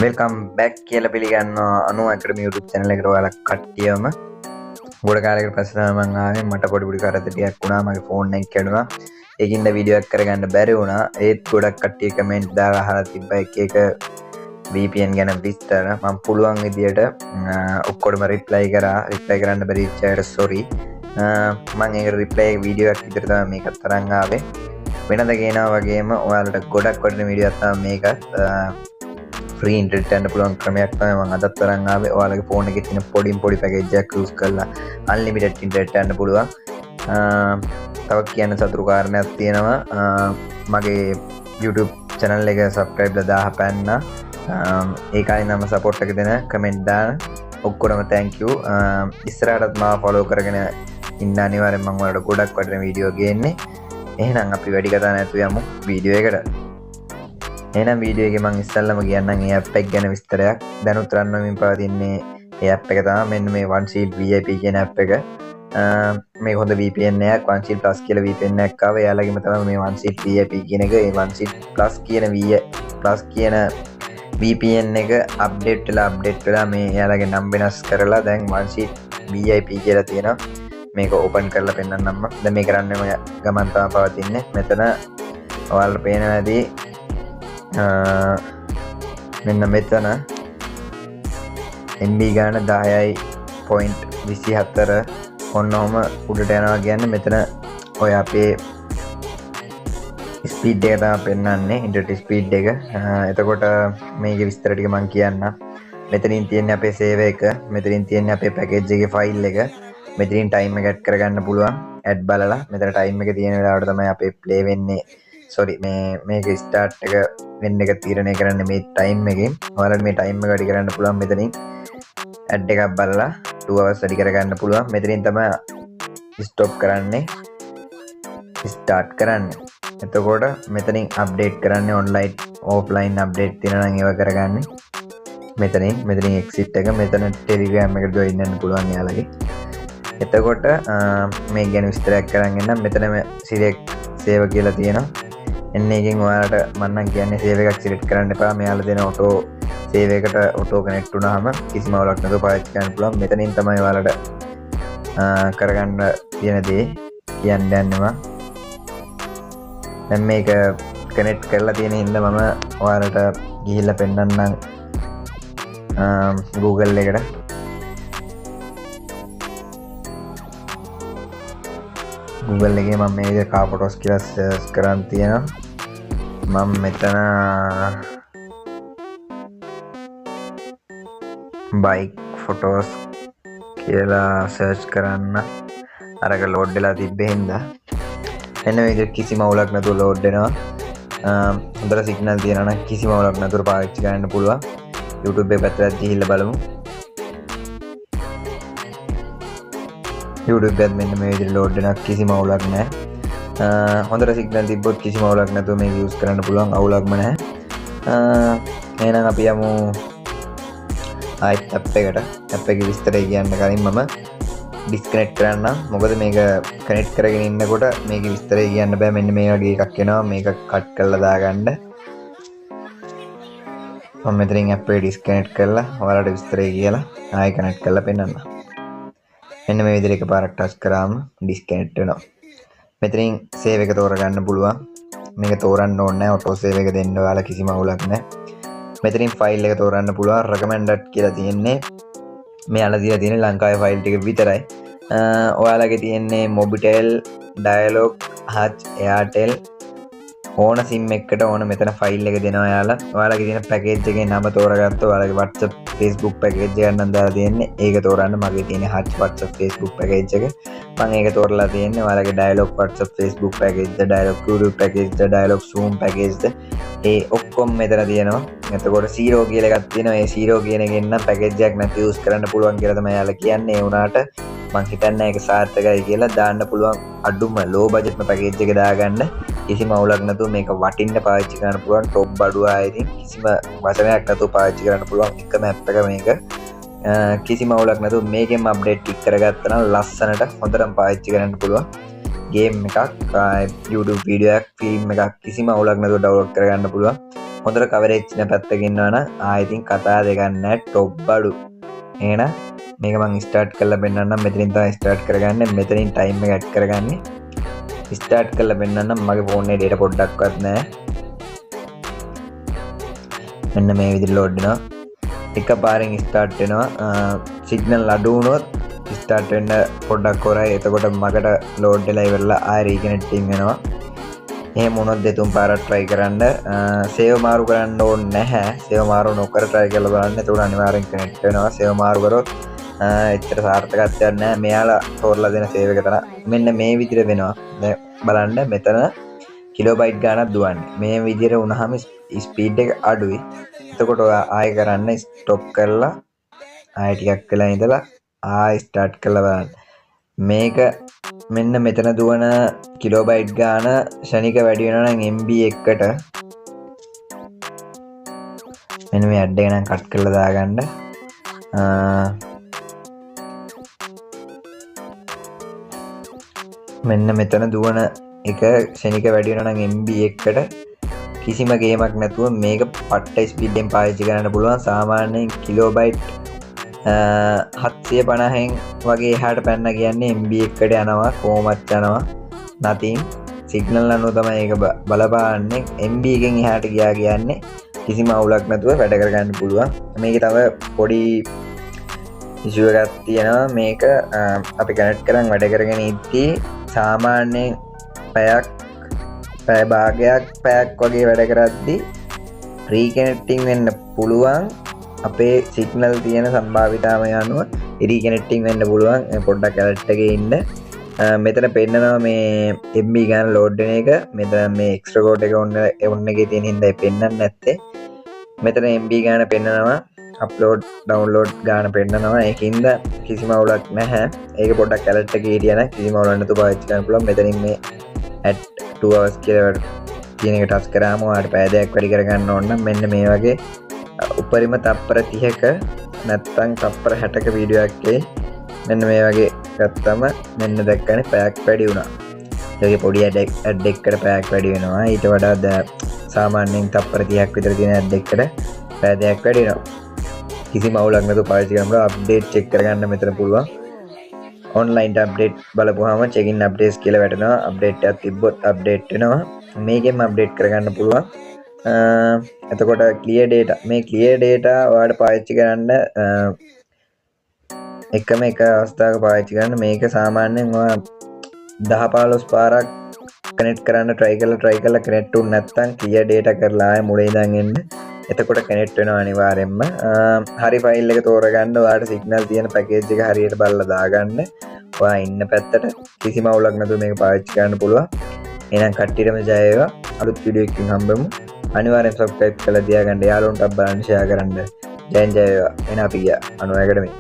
Welcome back කියලා පිළිගන්නවා අනු ඇකඩමි YouTube channel එකට ඔයාලා කට්ටියම. ගොඩ කාලයකට පස්සේ තමයි මං ආවේ. මට පොඩි පොඩි කරදර ටිකක් වුණා. මගේ ෆෝන් එක කැඩුනා. ඒකින්ද වීඩියෝ එකක් කරගන්න බැරි වුණා. ඒත් ගොඩක් කට්ටිය කමෙන්ට් දාලා අහලා තිබ්බා එක එක VPN ගැන විස්තර. මං පුළුවන් විදියට ඔක්කොටම රිප්ලයි කරා. රිප්ලයි කරන්න බැරි වෙච්ච අයට සෝරි. මං ඒකට රිප්ලයි වීඩියෝ එකක් විතර තමයි මේකත් අරන් ආවේ. වෙනද කියනවා වගේම ඔයාලට ගොඩක් වටින වීඩියෝ එකක් තමයි මේකත්. ෆ්‍රී ඉන්ටර්නෙට් යන්න පුළුවන් ක්‍රමයක් තමයි මං අදත් අරන් ආවේ. ඔයාලගේ ෆෝන් එකේ තියෙන පොඩින් පොඩි පැකේජ් එකක් යූස් කරලා අන්ලිමිටඩ් ඉන්ටර්නෙට් යන්න පුළුවන්. තව කියන්න සතුරු කාරණයක් තියෙනවා. මගේ YouTube channel එක subscribe ලා 1000 පැන්නා. ඒ කාලේ නම් සපෝට් එක දෙන කමෙන්ට් දාන ඔක්කොටම thank you. ඉස්සරහටත් මාව ෆලෝ කරගෙන ඉන්න අනිවාර්යෙන් මං ඔයාලට ගොඩක් වටින වීඩියෝ ගේන්නේ. එහෙනම් අපි වැඩි කතා නැතුව යමු වීඩියෝ එකට. එහෙනම් වීඩියෝ එකේ මං ඉස්සෙල්ලම කියන්නම් මේ ඇප් එක ගැන විස්තරයක්. දැනුත් රන් වෙමින් පවතින්නේ මේ ඇප් එක තමයි. මෙන්න මේ One Shield VIP කියන ඇප් එක. මේක හොඳ VPN එකක්. One Shield Plus කියලා VPN එකක් ආවා. එයාලගෙම තමයි මේ One Shield VIP කියන එක. ඒ One Shield Plus කියන V Plus කියන VPN එක අප්ඩේට් වෙලා මේ එයාලගේ නම් වෙනස් කරලා දැන් One Shield VIP කියලා තියෙනවා. මේක ඕපන් කරලා පෙන්නන්නම් මම. දැන් මේක රන් වෙන ගමන් තමයි පවතින්නේ. මෙතන ඔයාලට පේනවා ඇති, මෙන්න මෙතන MB ගාන 10.24 ඔන්න ඔහම උඩට යනවා. කියන්නේ මෙතන ඔය අපේ ස්පීඩ් එක තමයි පෙන්වන්නේ, ඉන්ටර්නෙට් ස්පීඩ් එක. එතකොට මේකේ විස්තර ටික මං කියන්නම්. මෙතනින් තියෙන්නේ අපේ සේවර් එක, මෙතනින් තියෙන්නේ අපේ පැකේජ් එකේ ෆයිල් එක. මෙතනින් ටයිම් එක ඇඩ් කරගන්න පුළුවන් ඇඩ් බලලා. මෙතන ටයිම් එක තියෙන වෙලාවට තමයි අපේ ප්ලේ වෙන්නේ. සෝරි, මේක ස්ටාර්ට් එක වෙන්න එක තීරණය කරන්නේ මේ ටයිම් එකෙන්. ඔයාලට මේ ටයිම් එක වැඩි කරන්න පුළුවන්. මෙතනින් ඇඩ් එකක් බලලා 2 hours වැඩි කරගන්න පුළුවන්. මෙතනින් තමයි ස්ටොප් කරන්නේ, ස්ටාර්ට් කරන්නේ. එතකොට මෙතනින් අප්ඩේට් කරන්නේ ඔන්ලයින් ඕෆ්ලයින් අප්ඩේට් තියෙනවා නම් ඒවා කරගන්නේ මෙතනින්. එක්සිට් එක මෙතන ටෙලිග්‍රෑම් එකට ජොයින් වෙන්න පුළුවන් යාළගේ. එතකොට මේ ගැන විස්තරයක් කරන් එන්නම්. මෙතන මේ සිලෙක්ට් සේවර් කියලා තියෙනවා. එන්න එකෙන් ඔයාලට මං නම් කියන්නේ සේවර් එකක් සිලෙක්ට් කරන්න එපා. මෙයාලා දෙන ඔටෝ සේවර් එකට ඔටෝ කනෙක්ට් වුණාම කිසිම අවුලක් නැතුව පාවිච්චි කරන්න පුළුවන්. මෙතනින් තමයි ඔයාලට කරගන්න තියෙන දේ කියන්න යන්නේ මං. දැන් මේක කනෙක්ට් කරලා තියෙන හින්දා මම ඔයාලට ගිහිල්ලා පෙන්නන්නම් Google එකට. Google එකේ මම මේ විදිහට car photos කියලා සර්ච් කරන් තියෙනවා. මම මෙතන බයික් ෆොටෝස් කියලා සර්ච් කරන්න. අරක ලෝඩ් වෙලා තිබ්බේ හින්දා. මෙන්න මේ විදිහට කිසිම අවුලක් නැතුව ලෝඩ් වෙනවා. හොඳට සිග්නල් තියෙනවා නම් කිසිම අවුලක් නැතුව පාවිච්චි කරන්න පුළුවන්. YouTube එක පැත්තට ගිහිල්ලා බලමු. YouTube එකත් මෙන්න මේ විදිහට ලෝඩ් වෙනවා, කිසිම අවුලක් නැහැ. හොඳට සිග්නල් තිබ්බොත් කිසිම අවුලක් නැතුව මේක යූස් කරන්න පුළුවන්, අවුලක්ම නැහැ. එහෙනම් අපි යමු ආයෙත් ඇප් එකට. ඇප් එකේ විස්තරය කියන්න කලින් මම ඩිස්කනෙක්ට් කරන්නම්. මොකද මේක කනෙක්ට් කරගෙන ඉන්නකොට මේකේ විස්තරය කියන්න බෑ. මෙන්න මේ වගේ එකක් එනවා. මේක කට් කරලා දාගන්න. මම මෙතනින් ඇප් එක ඩිස්කනෙක්ට් කරලා ඔයාලට විස්තරය කියලා ආයෙ කනෙක්ට් කරලා පෙන්නන්නම්. මෙන්න මේ විදිහට එකපාරක් ටච් කරාම ඩිස්කනෙක්ට් වෙනවා. මෙතනින් සේව් එක තෝරගන්න පුළුවන්. මේක තෝරන්න ඕනේ නැහැ. ඔටෝ සේව් එක දෙන්න ඔයාලා කිසිම අවුලක් නැහැ. මෙතනින් ෆයිල් එක තෝරන්න පුළුවන්. රෙකමෙන්ඩඩ් කියලා තියෙන්නේ මෙයාලා දීලා තියෙන ලංකාවේ ෆයිල් ටික විතරයි. ඔයාලගේ තියෙන්නේ Mobitel, Dialog, Hutch, Airtel ඕන සිම් එකකට ඕන මෙතන ෆයිල් එක දෙනවා එයාලා. ඔයාලගේ තියෙන පැකේජ් එකේ නම තෝරගත්තොත් ඔයාලගේ WhatsApp, Facebook package එකක් නම් දාලා තියෙන්නේ. ඒක තෝරන්න. මගේ තියෙන Hutch WhatsApp, Facebook package එක. මම ඒක තෝරලා තියෙන්නේ. ඔයාලගේ Dialog WhatsApp, Facebook package ද, Dialog YouTube package ද, Dialog Zoom package ද, ඒ ඔක්කොම මෙතන තියෙනවා. එතකොට 0 කියලා එකක් තියෙනවා. ඒ 0 කියන එකෙන් නම් පැකේජ් එකක් නැති යූස් කරන්න පුළුවන් කියලා තමයි එයාලා කියන්නේ. ඒ වුණාට මං හිතන්නේ ඒක සාර්ථකයි කියලා. දාන්න පුළුවන් අඩුම ලෝ බජට්ම පැකේජ් එක දාගන්න. කිසිම අවුලක් නැතුව මේක වටින්න පාවිච්චි කරන්න පුළුවන්. ටොප් බඩුව ආයෙ ඉතින් කිසිම වචනයක් නැතුව පාවිච්චි කරන්න පුළුවන් එකම ඇප් එක මේක. කිසිම අවුලක් නැතුව මේකෙන් අප්ඩේට් ටික කරගත්තා නම් ලස්සනට හොඳටම පාවිච්චි කරන්න පුළුවන්. ගේම් එකක්, YouTube video එකක්, ෆිල්ම් එකක් කිසිම අවුලක් නැතුව ඩවුන්ලෝඩ් කරගන්න පුළුවන්. හොඳට කවරේජ් ඉන්න පැත්තක ඉන්නවා නම් ආයෙ ඉතින් කතා දෙකක් නෑ, ටොප් බඩු. එහෙනම් මේක මං ස්ටාර්ට් කරලා පෙන්නන්නම්. මෙතනින් තමයි ස්ටාර්ට් කරගන්නේ. මෙතනින් ටයිම් එක ඇඩ් කරගන්නේ. ස්ටාර්ට් කරලා පෙන්නන්නම්. මගේ ෆෝන් එකේ ඩේටා පොඩ්ඩක්වත් නෑ. මෙන්න මේ විදිහට ලෝඩ් වෙනවා. එකපාරෙන් ස්ටාර්ට් වෙනවා. සිග්නල් අඩු වුණොත් ස්ටාර්ට් වෙන්න පොඩ්ඩක් හොරයි. එතකොට මගට ලෝඩ් වෙලා ඉවරලා ආයෙ රීකනෙක්ටිං වෙනවා. එහෙම වුණොත් දෙතුන් පාරක් try කරන්න. සේව් මාරු කරන්න ඕනේ නැහැ. සේව් මාරු නොකර try කරලා බලන්න. එතකොට අනිවාර්යෙන් කනෙක්ට් වෙනවා. සේව් මාරු කරොත් එච්චර සාර්ථකත්වයක් නැහැ. මෙයාලා තෝරලා දෙන සේව් එක තරම් මෙන්න මේ විදිහට වෙනවා. දැන් බලන්න මෙතන කිලෝබයිට් ගාණක් දුවන්නේ. මේ විදිහට වුණාම ස්පීඩ් එක අඩුයි. එතකොට ඔයා ආයෙ කරන්න ස්ටොප් කරලා ආයෙ ටිකක් වෙලා ඉඳලා ආයෙ ස්ටාර්ට් කරලා බලන්න. මේක මෙන්න මෙතන දුවන කිලෝබයිට් ගාණ ක්ෂණික වැඩි වෙනවා නම් MB එකට මෙන්න මේ ඇඩ් එක නම් කට් කරලා දාගන්න. මෙන්න මෙතන දුවන එක ක්ෂණික වැඩි වෙනවා නම් MB එකට කිසිම ගේමක් නැතුව මේක පට්ට ස්පීඩ් එකෙන් පාවිච්චි කරන්න පුළුවන්. සාමාන්‍යයෙන් කිලෝබයිට් 750න් වගේ එහාට පැන්න කියන්නේ MB එකට යනවා, කොහොමත් යනවා. නැතිනම් සිග්නල් අනුව තමයි ඒක බලපාන්නේ. MB එකෙන් එහාට ගියා කියන්නේ කිසිම අවුලක් නැතුව වැඩ කරගන්න පුළුවන්. මේකේ තව පොඩි ඉෂුව එකක් තියෙනවා. මේක අපි කනෙක්ට් කරන් වැඩ කරගෙන ඉද්දී සාමාන්‍යයෙන් පැයක්, පැය භාගයක්, පැයක් වගේ වැඩ කරද්දී රීකනෙක්ටිං වෙන්න පුළුවන්. අපේ සිග්නල් තියෙන සම්භාවිතාවය අනුව රීකනෙක්ටිං වෙන්න පුළුවන්. පොඩ්ඩක් ඇලර්ට් එකේ ඉන්න. මෙතන පෙන්නනවා මේ MB ගාන ලෝඩ් වෙන එක. මෙතන මේ එක්ස්ට්‍රා කෝඩ් එක ඔන්න එකේ තියෙන හින්දා පෙන්නන්නේ නැත්තේ. මෙතන MB ගාන පෙන්නනවා, අප්ලෝඩ් ඩවුන්ලෝඩ් ගාන පෙන්නනවා. ඒකින්ද කිසිම අවුලක් නැහැ. ඒක පොඩ්ඩක් ඇලර්ට් එකේ හිටියා නම් කිසිම අවුලක් නැතුව පාවිච්චි කරන්න පුළුවන්. මෙතනින් මේ ඇඩ් 2 hours කියලා තියෙන එක ටච් කරාම ඔයාලට පැය දෙකක් වැඩි කරගන්න ඕන නම් මෙන්න මේ වගේ උපරිම තප්පර 30ක නැත්තම් තප්පර 60ක වීඩියෝ එකක් එයි. මෙන්න මේ වගේ ගත්තම මෙන්න දැක්කනේ පැයක් වැඩි වුණා. ඒකේ පොඩි ඇඩ් එකකට පැයක් වැඩි වෙනවා. ඊට වඩා සාමාන්‍යයෙන් තප්පර 30ක් විතර තියෙන ඇඩ් එකකට පැය දෙකක් වැඩි වෙනවා. කිසිම අවුලක් නැතුව පාවිච්චි කරන්න පුළුවන්. අප්ඩේට් චෙක් කරගන්න මෙතන පුළුවන්. ඔන්ලයින් අප්ඩේට් බලපුවාම චෙකින් අප්ඩේට්ස් කියලා වැටෙනවා. අප්ඩේට් එකක් තිබ්බොත් අප්ඩේට් වෙනවා. මේකෙන් අප්ඩේට් කරගන්න පුළුවන්. එතකොට ක්ලියර් ඩේටා, මේ ක්ලියර් ඩේටා ඔයාලට පාවිච්චි කරන්න එකම එක අවස්ථාවක පාවිච්චි කරන්න. මේක සාමාන්‍යයෙන් ඔයා දහ පහළොස් පාරක් කනෙක්ට් කරන්න try කරලා try කරලා කනෙක්ට් වුනේ නැත්නම් ක්ලියර් ඩේටා කරලා ආයෙ මුලින් ඉඳන් එන්න. එතකොට කනෙක්ට් වෙනවා අනිවාර්යෙන්ම. හරි ෆයිල් එක තෝරගන්න. ඔයාලට සිග්නල් තියෙන පැකේජ් එක හරියට බලලා දාගන්න. ඔයා ඉන්න පැත්තට කිසිම අවුලක් නැතුව මේක පාවිච්චි කරන්න පුළුවන්. එහෙනම් කට්ටියටම ජය වේවා. අලුත් වීඩියෝ එකකින් හම්බෙමු. අනිවාර්යෙන් සබ්ස්ක්‍රයිබ් කරලා තියාගන්න. යාළුවන්ටත් බලන්න ෂෙයා කරන්න. ජයෙන් ජය වේවා. එහෙනම් අපි ගියා අනුව ඇකඩමි.